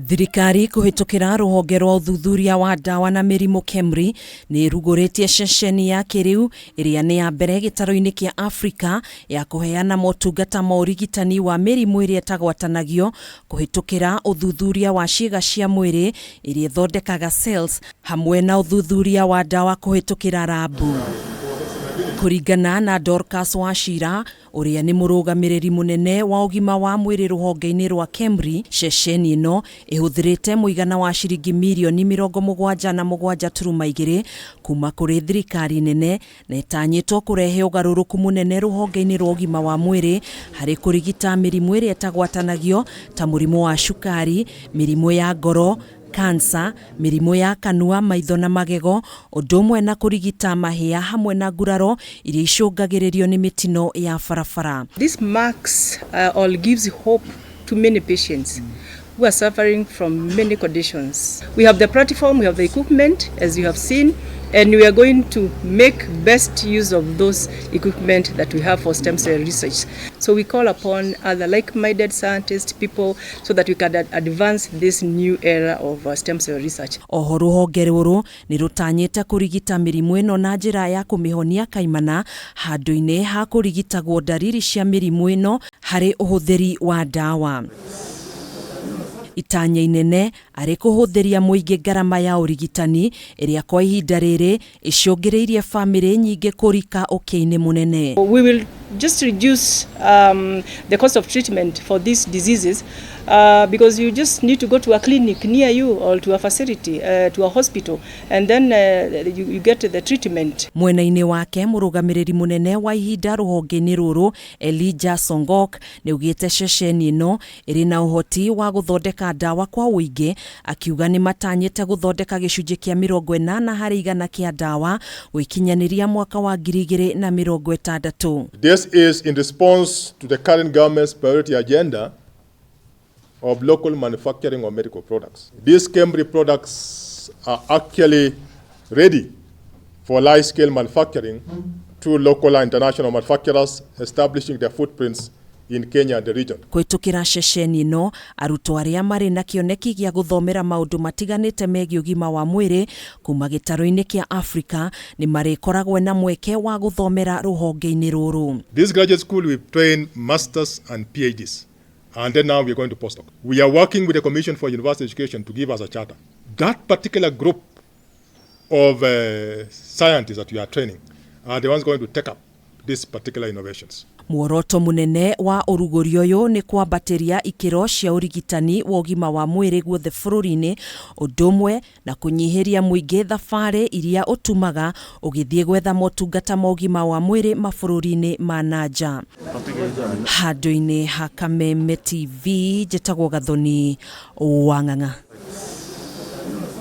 Thirikari kũhĩtũkĩra rũhonge rwa ũthuthuria wa ndawa na mĩrimũ KEMRI nĩ ĩrugũrĩtie ceceni ya kĩrĩu ĩrĩa nĩ ya mbere gĩtarũ-inĩ kĩa Afrika ya kũheana motungata ma ũrigitani wa mĩrimũ ĩrĩa ĩtagwatanagio kũhĩtũkĩra ũthuthuria wa ciĩga cia mwĩrĩ iria ithondekaga cells hamwe na ũthuthuria wa ndawa kũhĩtũkĩra rabu. Kũringana na Dorcas Wachira, ũrĩa nĩ mũrũgamĩrĩri mũnene wa ũgima wa mwĩrĩ rũhonge-inĩ rwa KEMRI, ceceni ĩno ĩhũthĩrĩte mũigana wa ciringi mirioni 77.2 kuma kũrĩ thirikari nene na ĩtanyĩtwo kũrehe ũgarũrũku mũnene rũhonge-inĩ rwa ũgima wa mwĩrĩ harĩ kũrigita mĩrimũ ĩrĩa ĩtagwatanagio ta mũrimũ wa cukari, mĩrimũ ya ngoro, kansa, mĩrimũ ya kanua, maitho na magego, ũndũ ũmwe na kũrigita mahĩa hamwe na nguraro iria icũngagĩrĩrio nĩ mĩtino ya barabara. This marks or gives hope to many patients who are suffering from many conditions. We have the platform, we have the equipment, as you have seen, and we are going to make best use of those equipment that we have for stem cell research. So we call upon other like-minded scientists, people, so that we can advance this new era of stem cell research. Oho rũhonge rũrũ nĩ rũtanyĩte kũrigita mĩrimũ ĩno na njĩra ya kũmĩhonia kaimana handũ-inĩ ha kũrigitagwo ndariri cia mĩrimũ ĩno harĩ ũhũthĩri wa ndawa. Itanya inene arĩ kũhũthĩria mũingĩ ngarama ya ũrigitani ĩrĩa kwa ihinda rĩrĩ ĩcũngĩrĩirie bamĩrĩ nyingĩ kũrika ũkĩa-inĩ mũnene. We will just reduce the cost of treatment for these diseases because you just need to go to a clinic near you or to a facility, to a hospital, and then you get the treatment. Mwena-inĩ wake mũrũgamĩrĩri mũnene wa ihinda rũhonge-inĩ rũrũ Elijah Songok nĩaugĩte ceceni ĩno ĩrĩ na ũhoti wa gũthondeka ndawa kwa ũingĩ, akiuga nĩ matanyĩte gũthondeka gĩcunjĩ kĩa 80% kĩa ndawa gũikinyanĩria mwaka wa 2060. This is in response to the current government's priority agenda of local manufacturing of medical products. These KEMRI products are actually ready for large-scale manufacturing through local and international manufacturers establishing their footprints in Kenya and the region. Kũhĩtũkĩra ceceni ĩno, arutwo arĩa marĩ na kĩoneki gĩa gũthomera maũndũ matiganĩte megiĩ ũgima wa mwĩrĩ kuma gĩtarũ-inĩ kĩa Afrika nĩ marĩkoragwo na mweke wa gũthomera rũhonge-inĩ rũrũ. This graduate school will train masters and PhDs, and then now we're going to postdoc. We are working with the Commission for University Education to give us a charter. That particular group of scientists that we are training are the ones going to take up these particular innovations. Muoroto munene wa ũrugũri ũyũ nĩ kwambatĩria ikĩro cia ũrigitani wa ũgima wa mwĩrĩ guothe bũrũri-inĩ, ũndũ ũmwe na kũnyihĩria mũingĩ thabarĩ iria ũtumaga ũgĩthiĩ gwetha motungata ma ũgima wa mwĩrĩ mabũrũri-inĩ ma na nja. Handũ-inĩ ha Kameme TV, njĩtagwo Gathoni Wang'ang'a.